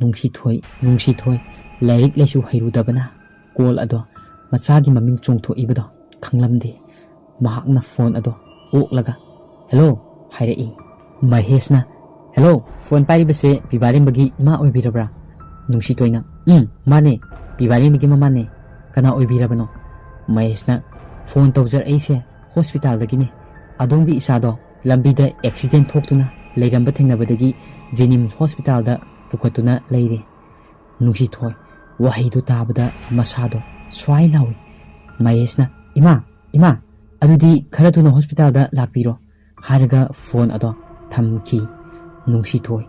ꯅꯨꯡꯁꯤꯊꯣꯏ, ꯅꯨꯡꯁꯤꯊꯣꯏ, ꯂꯥꯏꯔꯤꯛ ꯂꯥꯏꯁꯨ ꯍꯩꯔꯨꯗꯕꯅ ꯀꯣꯜ ꯑꯗꯣ ꯃꯆꯥꯒꯤ ꯃꯃꯤꯡ ꯆꯣꯡꯊꯣꯛꯏꯕꯗꯣ ꯈꯪꯂꯝꯗꯦ꯫ ꯃꯍꯥꯛꯅ ꯐꯣꯟ ꯑꯗꯣ ꯑꯣꯛꯂꯒ, "ꯍꯦꯜꯂꯣ" ꯍꯥꯏꯔꯛꯏ꯫ ꯃꯍꯦꯁꯅ, "ꯍꯦꯜꯂꯣ, ꯐꯣꯟ ꯄꯥꯏꯔꯤꯕꯁꯦ ꯄꯤꯕꯥꯔꯦꯝꯕꯒꯤ ꯏꯃꯥ ꯑꯣꯏꯕꯤꯔꯕ꯭ꯔꯥ?" ꯅꯨꯡꯁꯤꯊꯣꯏꯅ, "ꯎꯝ, ꯃꯥꯅꯦ, ꯄꯤꯕꯥꯔꯦꯝꯕꯒꯤ ꯃꯃꯥꯅꯦ꯫ ꯀꯅꯥ ꯑꯣꯏꯕꯤꯔꯕꯅꯣ?" ꯃꯍꯦꯁꯅ, "ꯐꯣꯟ ꯇꯧꯖꯔꯛꯏꯁꯦ ꯍꯣꯁꯄꯤꯇꯥꯜꯗꯒꯤꯅꯦ꯫ ꯑꯗꯣꯝꯒꯤ ꯏꯆꯥꯗꯣ ꯂꯝꯕꯤꯗ ꯑꯦꯛꯁꯤꯗꯦꯟ ꯊꯣꯛꯇꯨꯅ ꯂꯩꯔꯝꯕ ꯊꯦꯡꯅꯕꯗꯒꯤ ꯖꯦꯅꯤꯝꯁ ꯍꯣꯁꯄꯤꯇꯥꯜꯗ ꯄꯨꯈꯠꯇꯨꯅ ꯂꯩꯔꯦ꯫" ꯅꯨꯡꯁꯤꯊꯣꯏ ꯋꯥꯍꯩꯗꯨ ꯇꯥꯕꯗ ꯃꯁꯥꯗꯣ ꯁ꯭ꯋꯥꯏ ꯂꯥꯎꯏ꯫ ꯃꯍꯦꯁꯅ, "ꯏꯃꯥ, ꯏꯃꯥ, ꯑꯗꯨꯗꯤ ꯈꯔ ꯊꯨꯅ ꯍꯣꯁꯄꯤꯇꯥꯜꯗ ꯂꯥꯛꯄꯤꯔꯣ" ꯍꯥꯏꯔꯒ ꯐꯣꯟ ꯑꯗꯣ ꯊꯝꯈꯤ꯫ ꯅꯨꯡꯁꯤꯊꯣꯏ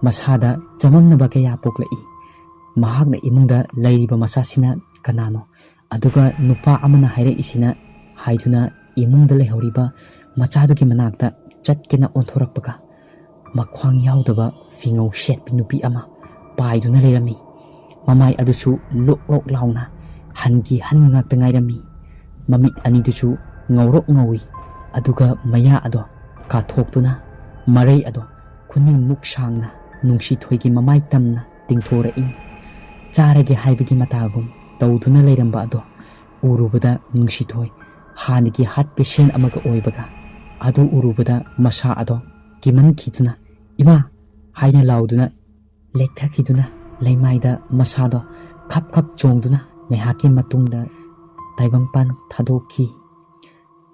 ꯃꯁꯥꯗ ꯆꯃꯝꯅꯕ ꯀꯌꯥ ꯄꯣꯛꯂꯛꯏ꯫ ꯃꯍꯥꯛꯅ ꯏꯃꯨꯡꯗ ꯂꯩꯔꯤꯕ ꯃꯆꯥꯁꯤꯅ ꯀꯅꯥꯅꯣ? ꯑꯗꯨꯒ ꯅꯨꯄꯥ ꯑꯃꯅ ꯍꯥꯏꯔꯛꯏꯁꯤꯅ ꯍꯥꯏꯗꯨꯅ ꯏꯃꯨꯡꯗ ꯂꯩꯍꯧꯔꯤꯕ ꯃꯆꯥꯗꯨꯒꯤ ꯃꯅꯥꯛꯇ ꯆꯠꯀꯦꯅ ꯑꯣꯟꯊꯣꯔꯛꯄꯒ, ꯃꯈ꯭ꯋꯥꯡ ꯌꯥꯎꯗꯕ ꯐꯤꯉꯧ ꯁꯦꯠꯄꯤ ꯅꯨꯄꯤ ꯑꯃ ꯄꯥꯏꯗꯨꯅ ꯂꯩꯔꯝꯃꯤ꯫ ꯃꯃꯥꯏ ꯑꯗꯨꯁꯨ ꯂꯣꯛ ꯂꯣꯛ ꯂꯥꯎꯅ ꯍꯟꯒꯤ ꯍꯟ ꯉꯥꯛꯇ ꯉꯥꯏꯔꯝꯃꯤ꯫ ꯃꯃꯤꯠ ꯑꯅꯤꯗꯨꯁꯨ ꯉꯧꯔꯣꯛ ꯉꯧꯏ꯫ ꯑꯗꯨꯒ ꯃꯌꯥ ꯑꯗꯣ ꯀꯥꯊꯣꯛꯇꯨꯅ, ꯃꯔꯩ ꯑꯗꯣ ꯈꯨꯅꯤꯡꯃꯨꯛ ꯁꯥꯡꯅ ꯅꯨꯡꯁꯤꯊꯣꯏꯒꯤ ꯃꯃꯥꯏ ꯇꯝꯅ ꯇꯤꯡꯊꯣꯔꯛꯏ꯫ ꯆꯥꯔꯒꯦ ꯍꯥꯏꯕꯒꯤ ꯃꯇꯥꯒꯨꯝ ꯇꯧꯗꯨꯅ ꯂꯩꯔꯝꯕ ꯑꯗꯣ ꯎꯔꯨꯕꯗ ꯅꯨꯡꯁꯤꯊꯣꯏ ꯍꯥꯟꯅꯒꯤ ꯍꯥꯔꯠ ꯄꯦꯁꯦꯟ ꯑꯃꯒ ꯑꯣꯏꯕꯒ, ꯑꯗꯨ ꯎꯔꯨꯕꯗ ꯃꯁꯥ ꯑꯗꯣ ꯀꯤꯃꯟꯈꯤꯗꯨꯅ, "ꯏꯃꯥ!" ꯍꯥꯏꯅ ꯂꯥꯎꯗꯨꯅ ꯂꯦꯛꯊꯈꯤꯗꯨꯅ ꯂꯩꯃꯥꯏꯗ ꯃꯁꯥꯗꯣ ꯈꯞ ꯈꯞ ꯆꯣꯡꯗꯨꯅ ꯉꯥꯏꯍꯥꯛꯀꯤ ꯃꯇꯨꯡꯗ ꯇꯥꯏꯕꯪꯄꯥꯟ ꯊꯥꯗꯣꯛꯈꯤ꯫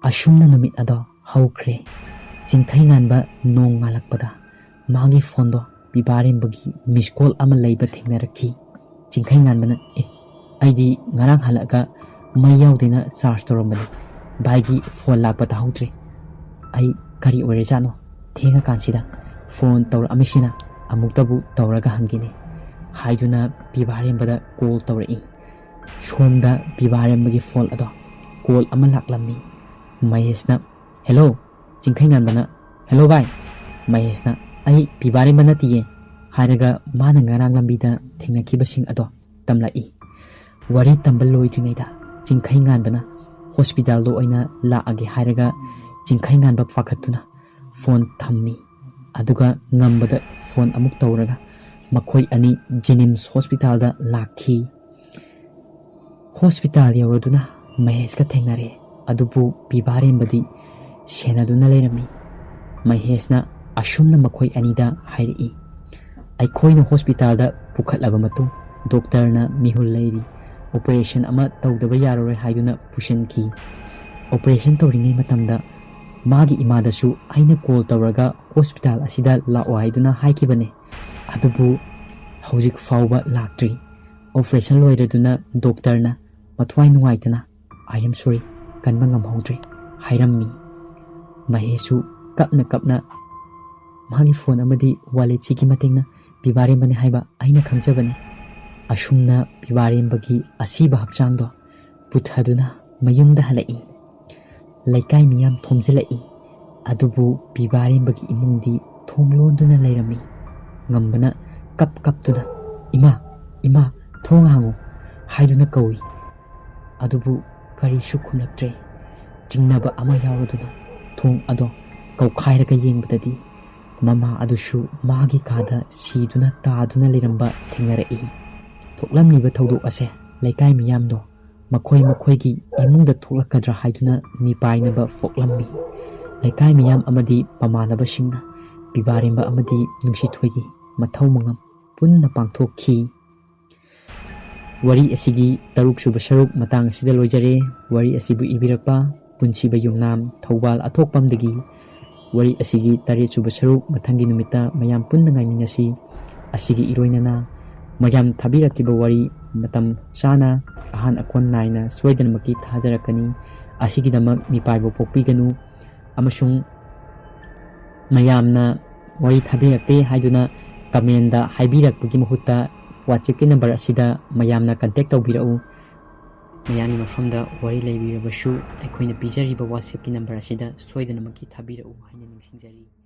ꯑꯁꯨꯝꯅ ꯅꯨꯃꯤꯠ ꯑꯗꯣ ꯍꯧꯈ꯭ꯔꯦ꯫ ꯆꯤꯡꯈꯩ ꯉꯥꯟꯕ ꯅꯣꯡ ꯉꯥꯜꯂꯛꯄꯗ ꯃꯥꯒꯤ ꯐꯣꯟꯗꯣ ꯄꯤꯕꯥꯔꯦꯝꯕꯒꯤ ꯃꯤꯁ ꯀꯣꯜ ꯑꯃ ꯂꯩꯕ ꯊꯦꯡꯅꯔꯛꯈꯤ꯫ ꯆꯤꯡꯈꯩ ꯉꯥꯟꯕꯅ, "ꯑꯦ, ꯑꯩꯗꯤ ꯉꯔꯥꯡ ꯍꯜꯂꯛꯑꯒ ꯃꯩ ꯌꯥꯎꯗꯦꯅ ꯆꯥꯔꯖ ꯇꯧꯔꯝꯕꯅꯤ꯫ ꯚꯥꯏꯒꯤ ꯐꯣꯟ ꯂꯥꯛꯄ ꯇꯥꯍꯧꯗ꯭ꯔꯦ꯫ ꯑꯩ ꯀꯔꯤ ꯑꯣꯏꯔꯖꯥꯠꯅꯣ? ꯊꯦꯡꯉꯀꯥꯟꯁꯤꯗ ꯐꯣꯟ ꯇꯧꯔꯛꯑꯝꯃꯤꯁꯤꯅ꯫ ꯑꯃꯨꯛꯇꯕꯨ ꯇꯧꯔꯒ ꯍꯪꯒꯦꯅꯦ ꯍꯥꯏꯗꯨꯅ ꯄꯤꯕꯥꯔꯦꯝꯕꯗ ꯀꯣꯜ ꯇꯧꯔꯛꯏ꯫ ꯁꯣꯝꯗ ꯄꯤꯕꯥꯔꯦꯝꯕꯒꯤ ꯐꯣꯟ ꯑꯗꯣ ꯀꯣꯜ ꯑꯃ ꯂꯥꯛꯂꯝꯃꯤ꯫ ꯃꯍꯦꯁꯅ, "ꯍꯦꯜꯂꯣ, ꯆꯤꯡꯈꯩꯉꯥꯟꯕꯅ?" "ꯍꯦꯜꯂꯣ ꯚꯥꯏ!" ꯃꯍꯦꯁꯅ, "ꯑꯩ ꯄꯤꯕꯥꯔꯦꯝꯕ ꯅꯠꯇꯤꯌꯦ" ꯍꯥꯏꯔꯒ ꯃꯥꯅ ꯉꯔꯥꯡ ꯂꯝꯕꯤꯗ ꯊꯦꯡꯅꯈꯤꯕꯁꯤꯡ ꯑꯗꯣ ꯇꯝꯂꯛꯏ꯫ ꯋꯥꯔꯤ ꯇꯝꯕ ꯂꯣꯏꯗ꯭ꯔꯤꯉꯩꯗ ꯆꯤꯡꯈꯩꯉꯥꯟꯕꯅ ꯍꯣꯁꯄꯤꯇꯥꯜꯗ ꯑꯣꯏꯅ ꯂꯥꯛꯑꯒꯦ ꯍꯥꯏꯔꯒ ꯆꯤꯡꯈꯩꯉꯥꯟꯕ ꯄꯥꯈꯠꯇꯨꯅ ꯐꯣꯟ ꯊꯝꯃꯤ꯫ ꯑꯗꯨꯒ ꯉꯝꯕꯗ ꯐꯣꯟ ꯑꯃꯨꯛ ꯇꯧꯔꯒ ꯃꯈꯣꯏ ꯑꯅꯤ ꯖꯦꯅꯤꯝꯁ ꯍꯣꯁꯄꯤꯇꯥꯜꯗ ꯂꯥꯛꯈꯤ꯫ ꯍꯣꯁꯄꯤꯇꯥꯜ ꯌꯧꯔꯗꯨꯅ ꯃꯍꯦꯁꯀ ꯊꯦꯡꯅꯔꯦ꯫ ꯑꯗꯨꯕꯨ ꯄꯤꯕꯥꯔꯦꯝꯕꯗꯤ ꯁꯦꯟꯅꯗꯨꯅ ꯂꯩꯔꯝꯃꯤ꯫ ꯃꯍꯦꯁꯅ ꯑꯁꯨꯝꯅ ꯃꯈꯣꯏ ꯑꯅꯤꯗ ꯍꯥꯏꯔꯛꯏ, "ꯑꯩꯈꯣꯏꯅ ꯍꯣꯁꯄꯤꯇꯥꯜꯗ ꯄꯨꯈꯠꯂꯕ ꯃꯇꯨꯡ ꯗꯣꯛꯇꯔꯅ ꯃꯤꯍꯨꯜ ꯂꯩꯔꯤ꯫ ꯑꯣꯄꯔꯦꯁꯟ ꯑꯃ ꯇꯧꯗꯕ ꯌꯥꯔꯔꯣꯏ ꯍꯥꯏꯗꯨꯅ ꯄꯨꯁꯤꯟꯈꯤ꯫ ꯑꯣꯄꯔꯦꯁꯟ ꯇꯧꯔꯤꯉꯩ ꯃꯇꯝꯗ ꯃꯥꯒꯤ ꯏꯃꯥꯗꯁꯨ ꯑꯩꯅ ꯀꯣꯜ ꯇꯧꯔꯒ ꯍꯣꯁꯄꯤꯇꯥꯜ ꯑꯁꯤꯗ ꯂꯥꯛꯑꯣ ꯍꯥꯏꯗꯨꯅ ꯍꯥꯏꯈꯤꯕꯅꯦ꯫ ꯑꯗꯨꯕꯨ ꯍꯧꯖꯤꯛ ꯐꯥꯎꯕ ꯂꯥꯛꯇ꯭ꯔꯤ꯫ ꯑꯣꯄꯔꯦꯁꯟ ꯂꯣꯏꯔꯗꯨꯅ ꯗꯣꯛꯇꯔꯅ ꯃꯊ꯭ꯋꯥꯏ ꯅꯨꯡꯉꯥꯏꯇꯅ, "I am sorry, ꯀꯟꯕ ꯉꯝꯍꯧꯗ꯭ꯔꯦ" ꯍꯥꯏꯔꯝꯃꯤ꯫ ꯃꯍꯦꯁꯁꯨ ꯀꯞꯅ ꯀꯞꯅ ꯃꯥꯒꯤ ꯐꯣꯟ ꯑꯃꯗꯤ ꯋꯥꯂꯦꯠꯁꯤꯒꯤ ꯃꯇꯦꯡꯅ ꯄꯤꯕꯥꯔꯦꯝꯕꯅꯤ ꯍꯥꯏꯕ ꯑꯩꯅ ꯈꯪꯖꯕꯅꯤ꯫ ꯑꯁꯨꯝꯅ ꯄꯤꯕꯥꯔꯦꯝꯕꯒꯤ ꯑꯁꯤꯕ ꯍꯛꯆꯥꯡꯗꯣ ꯄꯨꯊꯗꯨꯅ ꯃꯌꯨꯝꯗ ꯍꯜꯂꯛꯏ꯫ ꯂꯩꯀꯥꯏ ꯃꯤꯌꯥꯝ ꯊꯣꯝꯖꯤꯜꯂꯛꯏ꯫ ꯑꯗꯨꯕꯨ ꯄꯤꯕꯥꯔꯦꯝꯕꯒꯤ ꯏꯃꯨꯡꯗꯤ ꯊꯣꯡ ꯂꯣꯟꯗꯨꯅ ꯂꯩꯔꯝꯃꯤ꯫ ꯉꯝꯕꯅ ꯀꯞ ꯀꯞꯇꯨꯅ, "ꯏꯃꯥ, ꯏꯃꯥ, ꯊꯣꯡ ꯍꯥꯡꯉꯨ" ꯍꯥꯏꯗꯨꯅ ꯀꯧꯏ꯫ ꯑꯗꯨꯕꯨ ꯀꯔꯤꯁꯨ ꯈꯨꯝꯂꯛꯇ꯭ꯔꯦ꯫ ꯆꯤꯡꯅꯕ ꯑꯃ ꯌꯥꯎꯔꯗꯨꯅ ꯊꯣꯡ ꯑꯗꯣ ꯀꯧꯈꯥꯏꯔꯒ ꯌꯦꯡꯕꯗꯗꯤ ꯃꯃꯥ ꯑꯗꯨꯁꯨ ꯃꯥꯒꯤ ꯀꯥꯗ ꯁꯤꯗꯨꯅ ꯇꯥꯗꯨꯅ ꯂꯩꯔꯝꯕ ꯊꯦꯡꯅꯔꯛꯏ꯫ ꯊꯣꯛꯂꯝꯂꯤꯕ ꯊꯧꯗꯣꯛ ꯑꯁꯦ ꯂꯩꯀꯥꯏ ꯃꯤꯌꯥꯝꯗꯣ ꯃꯈꯣꯏ ꯃꯈꯣꯏꯒꯤ ꯏꯃꯨꯡꯗ ꯊꯣꯛꯂꯛꯀꯗ꯭ꯔꯥ ꯍꯥꯏꯗꯨꯅ ꯃꯤꯄꯥꯏꯅꯕ ꯄꯣꯛꯂꯝꯃꯤ꯫ ꯂꯩꯀꯥꯏ ꯃꯤꯌꯥꯝ ꯑꯃꯗꯤ ꯃꯃꯥꯟꯅꯕꯁꯤꯡꯅ ꯄꯤꯕꯥꯔꯦꯝꯕ ꯑꯃꯗꯤ ꯅꯨꯡꯁꯤꯊꯣꯏꯒꯤ ꯃꯊꯧ ꯃꯉꯝ ꯄꯨꯟꯅ ꯄꯥꯡꯊꯣꯛꯈꯤ꯫ ꯋꯥꯔꯤ ꯑꯁꯤꯒꯤ ꯇꯔꯨꯛ ꯁꯨꯕ ꯁꯔꯨꯛ ꯃꯇꯥꯡ ꯑꯁꯤꯗ ꯂꯣꯏꯖꯔꯦ꯫ ꯋꯥꯔꯤ ꯑꯁꯤꯕꯨ ꯏꯕꯤꯔꯛꯄ ꯄꯨꯟꯁꯤꯕ ꯌꯨꯝꯅꯥꯝ, ꯊꯧꯕꯥꯜ ꯑꯊꯣꯛꯄꯝꯗꯒꯤ꯫ ꯋꯥꯔꯤ ꯑꯁꯤꯒꯤ ꯇꯔꯦꯠ ꯁꯨꯕ ꯁꯔꯨꯛ ꯃꯊꯪꯒꯤ ꯅꯨꯃꯤꯠꯇ ꯃꯌꯥꯝ ꯄꯨꯟꯅ ꯉꯥꯏꯃꯤꯟꯅꯁꯤ꯫ ꯑꯁꯤꯒꯤ ꯏꯔꯣꯏꯅꯅ ꯃꯌꯥꯝ ꯊꯥꯕꯤꯔꯛꯈꯤꯕ ꯋꯥꯔꯤ ꯃꯇꯝ ꯆꯥꯅ, ꯑꯍꯥꯟ ꯑꯀꯣꯟ ꯅꯥꯏꯅ ꯁꯣꯏꯗꯅꯃꯛꯀꯤ ꯊꯥꯖꯔꯛꯀꯅꯤ꯫ ꯑꯁꯤꯒꯤꯗꯃꯛ ꯃꯤꯄꯥꯏꯕ ꯄꯣꯛꯄꯤꯒꯅꯨ, ꯑꯃꯁꯨꯡ ꯃꯌꯥꯝꯅ ꯋꯥꯔꯤ ꯊꯥꯕꯤꯔꯛꯇꯦ ꯍꯥꯏꯗꯨꯅ comment ꯍꯥꯏꯕꯤꯔꯛꯄꯒꯤ ꯃꯍꯨꯠꯇ WhatsApp-ꯀꯤ number ꯑꯁꯤꯗ ꯃꯌꯥꯝꯅ contact ꯇꯧꯕꯤꯔꯛꯎ꯫ ꯃꯌꯥꯝꯒꯤ ꯃꯐꯝꯗ ꯋꯥꯔꯤ ꯂꯩꯕꯤꯔꯕꯁꯨ ꯑꯩꯈꯣꯏꯅ ꯄꯤꯖꯔꯤꯕ WhatsApp-ꯀꯤ number ꯑꯁꯤꯗ ꯁꯣꯏꯗꯅꯃꯛꯀꯤ ꯊꯥꯕꯤꯔꯛꯎ ꯍꯥꯏꯅ ꯅꯤꯡꯁꯤꯡꯖꯔꯤ꯫